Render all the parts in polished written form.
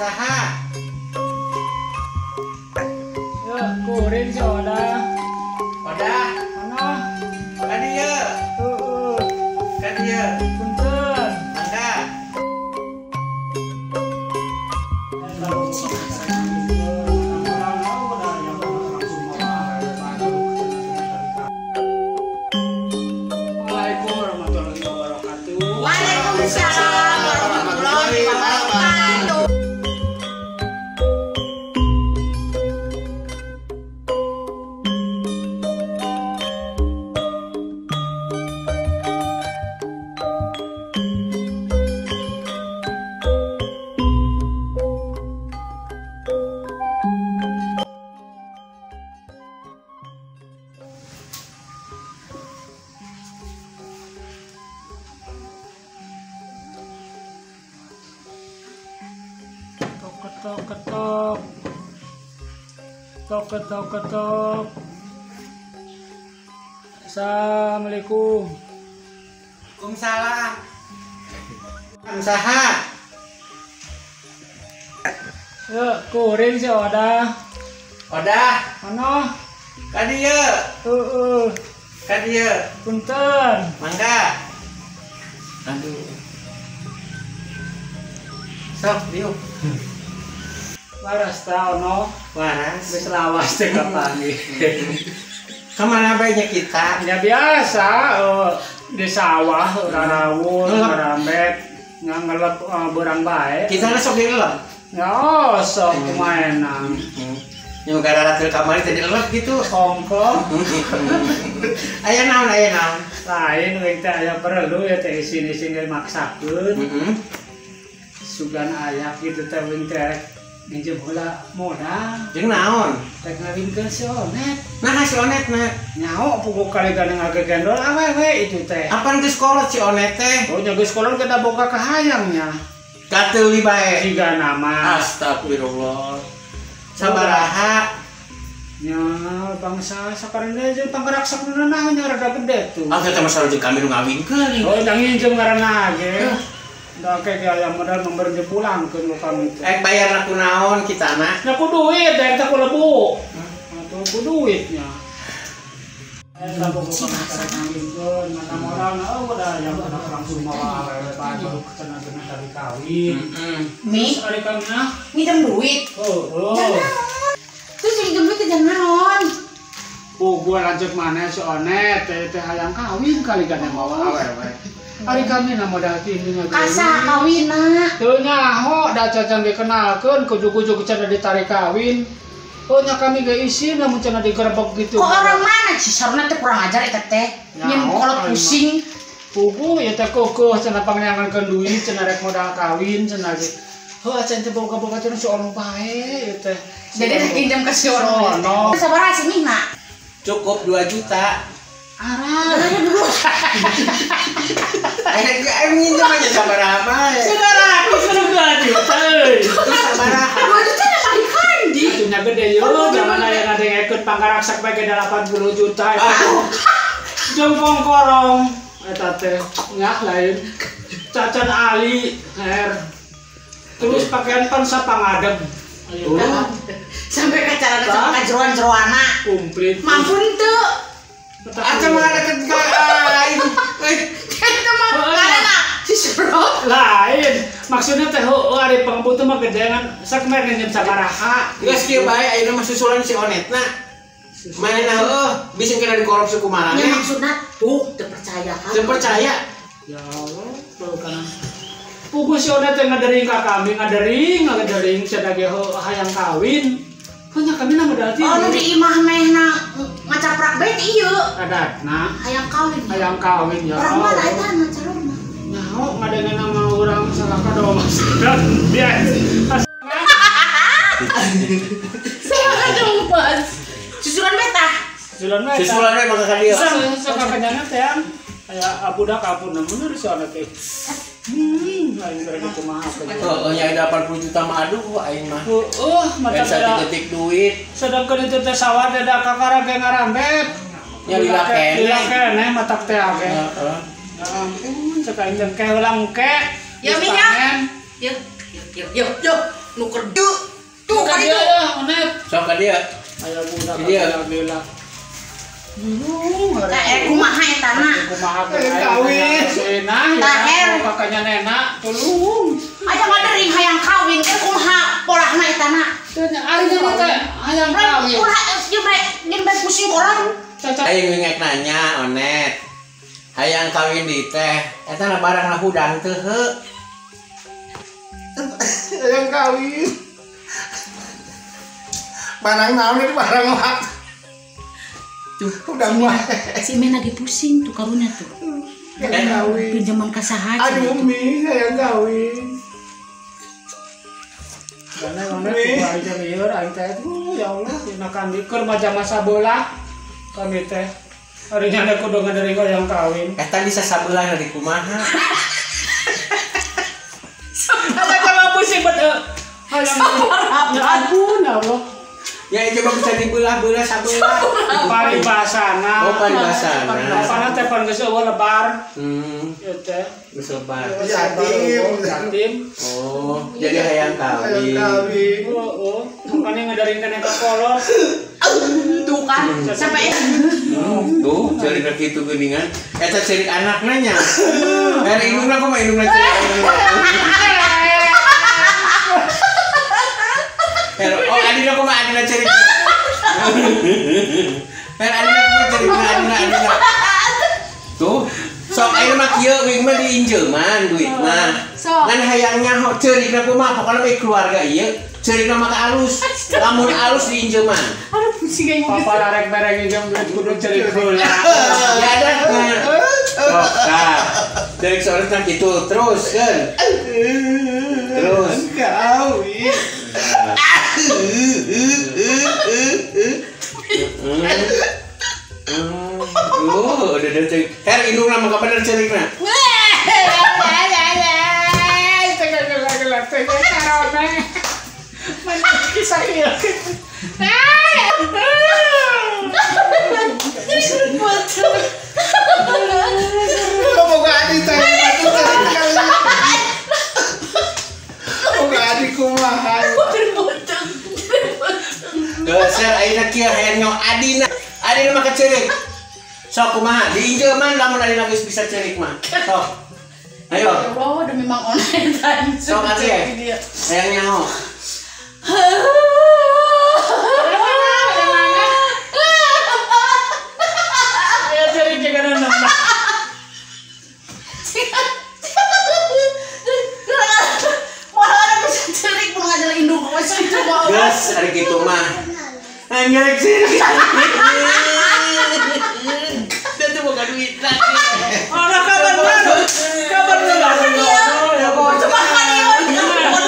Saha? Ya, kuring si Oda. Oda? Mana? Ka dieu. Heeh. Ka dieu. Punten. Mangga. Assalamualaikum warahmatullahi wabarakatuh. Waalaikumsalam warahmatullahi wabarakatuh. Ketok ketok ketok ketok ketok. Assalamualaikum. Waalaikumsalam. Saha? Ya, kuring si Oda. Oda? Mana? Ka dieu. Heeh. Ka dieu. Punten. Mangga. Aduh. Sok diuk. Waras ta ono? Waras. Geus lawas teh kapanggih. Kemana bae nya kita? Ya biasa di sawah rarawun, ngarambet, ngelep beurang bae. Kita na sok dilelep. Ya oh, sok kumaha. Nya gara ratil kamari teh dilelep gitu. Ongko. Aya naon aya naon? Lain we teh aya perlu ya teh isin-isin maksakeun. Heeh. Sugan aya kitu teh we teh minjem heula modal. Jeung naon? Rek ngawinkeun si Onet. Nah si Onet na. Nyaho puguh kali gandeng ngagegendol awewe itu teh. Apan geus kolot si Onet teh? Oh nya geus kolot kita boga kahayangnya. Kateuli bae. Jiga nama. Astagfirullah. Sabaraha? Nya bangsa sakarena jeung panggeraksak nu naon nya rada gede tuh. Ah teh masalah jeung kami nu ngawinkeun. Oh nya nginjem ngaranna ge. Da kayak aya modal memberi pulangkeun ka kami teh. Ek bayar ku naon kita na? Nya ku duit, da eta ku lebu. Atuh ku duitnya. Eta boga ngawinkeun, mana modal na eueuh da aya langsung mawa awewe bae baru cenah-cenah tadi kawin. Heeh. Mi, ari kami na minjem duit. Heeh. Terus minjem duit teh jangan naon? Puguh lanceuk maneh si Onet teh teh hayang kawin kali gandeng mawa awewe. Ari kami na modal tini ngageun. Kasa kawinna. Teu nyaho da cacan dikenalkeun kujuk-kujuk cenah ditarik kawin. Oh nya kami ge isin lamun cenah digerebek gitu. Kok orang mana sih saruna teh kurang ajar eta teh. Nyen kolot pusing. Puguh ya teh keukeeh cenah pangneangankeun duit cenah rek modal kawin cenah ge. Heuh acan teh boga-boga cenah si Ono bae ieu teh. Jadi rek injem ka si Ono. Sabaraha sih mihna? Cukup 2 juta. Arah. Ayo minjem aja sabaraha bae. Sabaraha 2 juta euy. Terus sabaraha? 2 juta na balik kandi. Atuh nya gede yo, jangan aya ngadengekeun panggaraksak bae ge 80 juta eta. Jeung kongkorong eta teh nya lain. Cacan ali her. Terus pakaian pan sapangadeg. Sampai ka carana sampai ka jeroan-jeroana. Komplit. Mampu teu? Acan mah ada ka aing. Eta mah karena si Surot. Lain. Maksudnya teh heueuh ari pangbutuh mah gede ngan sakemer nginjem sabaraha. Geus kieu bae ayeuna mah susulan si Onetna. Manehna heueuh bisa kena dikorupsi kumaha. Nya maksudna tuh teu percaya kan. Teu percaya. Ya Allah, bau kana. Puguh si Onet teh ngadering ka kami, ngadering cenah ge hayang kawin. Punya kami na modal teh. Oh, nu di imah mehna ngacaprak bae teh ieu. Adatna. Hayang kawin. Hayang kawin ya. Orang mana eta na calon mah? Nyaho ngadengeun nama urang salaka doa maksiat. Biasa. Salaka doa. Susulan bae tah. Susulan bae. Susulan bae maka ka dieu. Sok kakanyana teh aya abudak apun bener si Onet teh. Lain rek kumaha Heeh, nya 80 juta mah aduh aing mah. Heeh, mata detik duit. Sedangkeun itu teh sawah teh da kakara ge ngarambet. Nya lila keneh. Lila keneh matak teh age. Heeh. Ya ampun, cek aing teh ulang ke. Ya mi ya. Yuk, yuk, yuk, yuk. Nu keur tuh ka dieu Onet. Sok ka dieu. Aya budak bela. Tah kumaha eta na? Kumaha kawin. Tah kakaknya nenak tolong. Aya ngadering hayang kawin keur kumaha polahna eta na? Teu nya ari nya teh hayang kawin. Ulah jeung bae pusing orang. Aing winget nanya Onet. Hayang kawin di teh eta na barang lah hudang teu heuh. Hayang kawin. Barang naon itu barang mah. Tuh, udah mah. Si Men lagi pusing tuh karunya tuh. Hayang kawin. Pinjaman ka saha. Aduh Mi, hayang kawin. Mana mana kumaha aja lieur aing teh. Ya Allah, dina keur masa bola kami teh. Ari nyana kudu ngadering hayang kawin. Eta bisa sabelah dari kumaha. Apa coba pusing bet hayang. Ya ampun ya Allah. Ya coba bisa dibelah-belah sabelah. Paribasana. Oh, paribasana. Paribasana teh pan geus eueuh lebar. Ieu teh geus lebar. Yatim, yatim. Oh, jadi hayang kawin. Hayang kawin. Oh, makanya ngadaringkeun ka kolot. Tuh kan, sampai tuh, ceurik kitu geuningan. Eta ceurik anakna nya. Dari indungna kumaha indungna ceurik. Oh, adina kumaha adina ceurik. Per adina kumaha ceurik adina adina. Tuh, sok ayeuna mah kieu wing mah diinjeuman duit mah. Ngan hayang nyaho ceurikna kumaha pokona mah keluarga ieu ceurikna mah alus. Lamun alus diinjeuman. Aduh pusing aing. Papa larek bareng injem duit kudu ceurik heula. Ya ada. Sok tah. Ceurik soalna kitu terus kan. Terus. Kawin. Udah udah cerik. Her indungna mah kapan cerikna? Boga adi teh boga adi kumaha. Geus ayeuna kieu hayang nyaho adina. Adina mah kecerik. Sok kumaha? Diinjeuman lamun adina geus bisa cerik mah. Sok. Ayo. Oh, demi Mang Onet tadi. Sok atuh. Hayang nyaho. Aya cerik jeung kana mah. Moal bisa cerik mun ngajalan indung geus kitu mah. Geus ari kitu mah. Nyelek sih. Dan tuh bukan duit lagi. Orang kabar baru, kabar baru. Cuma kan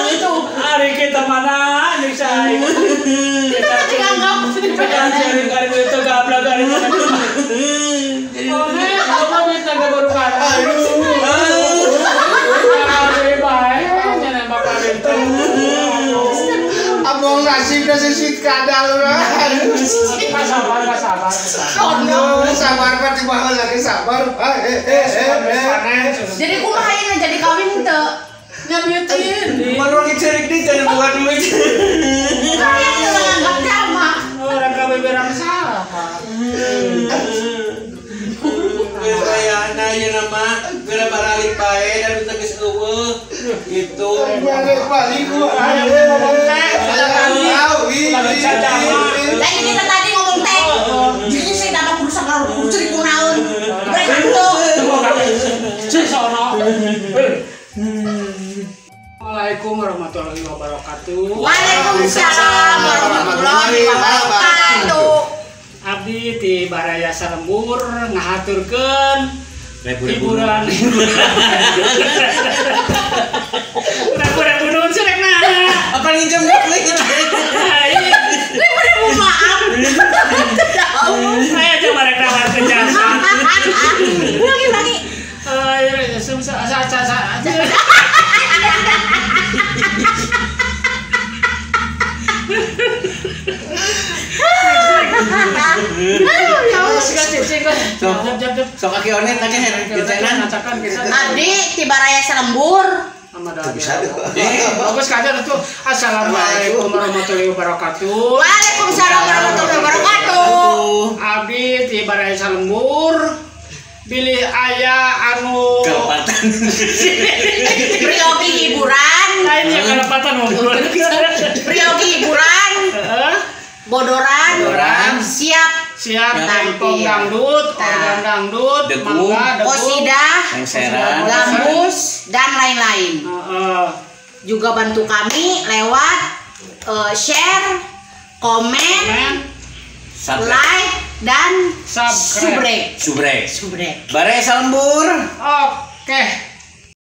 itu. Hari kita mana nih saya? Kita dianggap. Kita cari kali itu gablak kali itu. Oh, nih, kamu minta baru kan? Aduh, baik, jangan bapak itu. Abang nasib nasi kadal lah. Sabar, sabar. Sabar pati mahal lagi sabar. Jadi kumaha ieu jadi kawin teu? Nyabieutin. Mana orang cerik deui jangan bukan duit. Hayang teu nganggap sama. Orang kawin berang salah. Geus ayana ieu mah geura baralik bae dan teu geus eueuh gitu. Balik balik ku. Ngomong teh. Lain kita tadi ngomong teh. Jadi saya dapat kudu sagala kudu cerik kunaon. Mereka tuh. Cek sono. Assalamualaikum warahmatullahi wabarakatuh. Waalaikumsalam warahmatullahi wabarakatuh. Abdi di Baraya Salembur ngahaturkeun hiburan. Ribu-ribu nuhun cerekna. Apa nginjem duit? Ribu-ribu maaf. Saya coba rek nawarkeun jasa. Lagi lagi. Sok aki onet aja. Abdi ti Baraya Salembur Sama dah. Bisa deh. Bagus kajar tuh. Assalamualaikum warahmatullahi wabarakatuh. Waalaikumsalam warahmatullahi wabarakatuh. Abdi ti Baraya Salembur. Bilih aya anu Kelepatan. Priyogi hiburan, lain ya kelepatan ngobrol. priyogi hiburan, Heeh. bodoran, Bodoran. siap, Siap Tampil. tempong dangdut, Tah. organ dangdut, Degung. mangga, degung. kosidah, Lengseran. gambus, dan lain-lain. Heeh. Juga bantu kami lewat share, komen, Komen, Subrek. like, dan Subscribe. subrek. Subrek. Subrek. Baraya Salembur. Oke.